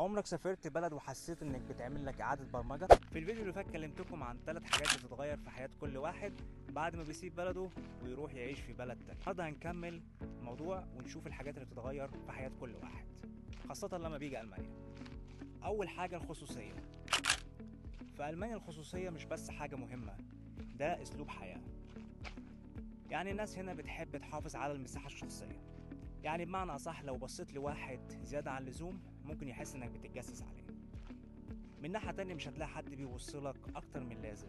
عمرك سافرت بلد وحسيت انك بتعمل لك اعاده برمجة؟ في الفيديو اللي فات كلمتكم عن 3 حاجات بتتغير في حياة كل واحد بعد ما بيسيب بلده ويروح يعيش في بلد تاني. النهارده هنكمل الموضوع ونشوف الحاجات اللي بتتغير في حياة كل واحد، خاصة لما بيجي المانيا. اول حاجة الخصوصية. في المانيا الخصوصية مش بس حاجة مهمة، ده اسلوب حياة. يعني الناس هنا بتحب تحافظ على المساحة الشخصية. يعني بمعنى اصح لو بصيت لواحد زيادة عن اللزوم ممكن يحس انك بتتجسس عليه. من ناحية تانية مش هتلاقي حد بيوصلك اكتر من اللازم،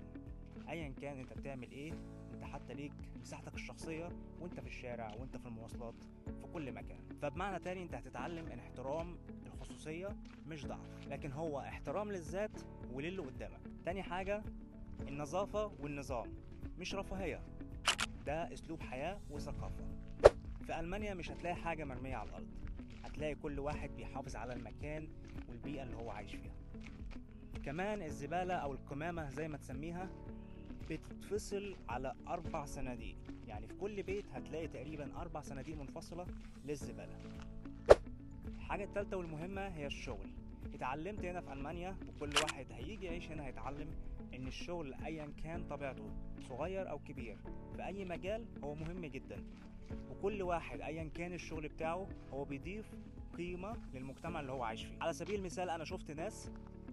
ايا كان انت بتعمل ايه، انت حتى ليك مساحتك الشخصية وانت في الشارع وانت في المواصلات في كل مكان. فبمعنى تاني انت هتتعلم ان احترام الخصوصية مش ضعف، لكن هو احترام للذات وللي قدامك. تاني حاجة النظافة والنظام، مش رفاهية، ده اسلوب حياة وثقافة. في ألمانيا مش هتلاقي حاجة مرمية على الأرض، هتلاقي كل واحد بيحافظ على المكان والبيئة اللي هو عايش فيها. كمان الزبالة أو القمامة زي ما تسميها بتتفصل على 4 صناديق، يعني في كل بيت هتلاقي تقريبا 4 صناديق منفصلة للزبالة. الحاجة الثالثة والمهمة هي الشغل. اتعلمت هنا في ألمانيا، وكل واحد هيجي يعيش هنا هيتعلم إن الشغل أيا كان طبيعته صغير أو كبير في أي مجال هو مهم جدا، وكل واحد ايا كان الشغل بتاعه هو بيضيف قيمة للمجتمع اللي هو عايش فيه. على سبيل المثال انا شفت ناس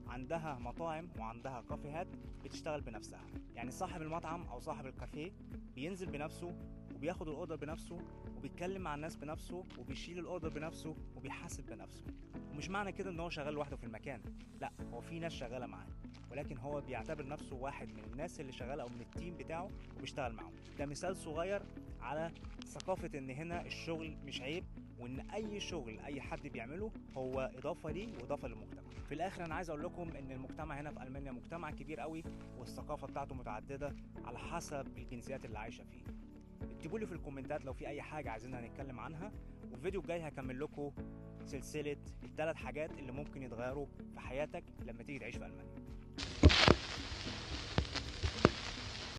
عندها مطاعم وعندها كافيهات بتشتغل بنفسها، يعني صاحب المطعم او صاحب الكافيه بينزل بنفسه وبياخد ال order بنفسه وبيتكلم مع الناس بنفسه وبيشيل ال order بنفسه وبيحاسب بنفسه. ومش معنى كده ان هو شغال لوحده في المكان، لا، هو في ناس شغالة معاه، ولكن هو بيعتبر نفسه واحد من الناس اللي شغالة او من ال team بتاعه وبيشتغل معاهم. ده مثال صغير على ثقافة ان هنا الشغل مش عيب، وان اي شغل اي حد بيعمله هو اضافه ليه واضافه للمجتمع. في الاخر انا عايز اقول لكم ان المجتمع هنا في المانيا مجتمع كبير قوي، والثقافة بتاعته متعددة على حسب الجنسيات اللي عايشه فيه. اكتبوا لي في الكومنتات لو في اي حاجة عايزينها نتكلم عنها، والفيديو الجاي هكمل لكم سلسلة ال3 حاجات اللي ممكن يتغيروا في حياتك لما تيجي تعيش في المانيا.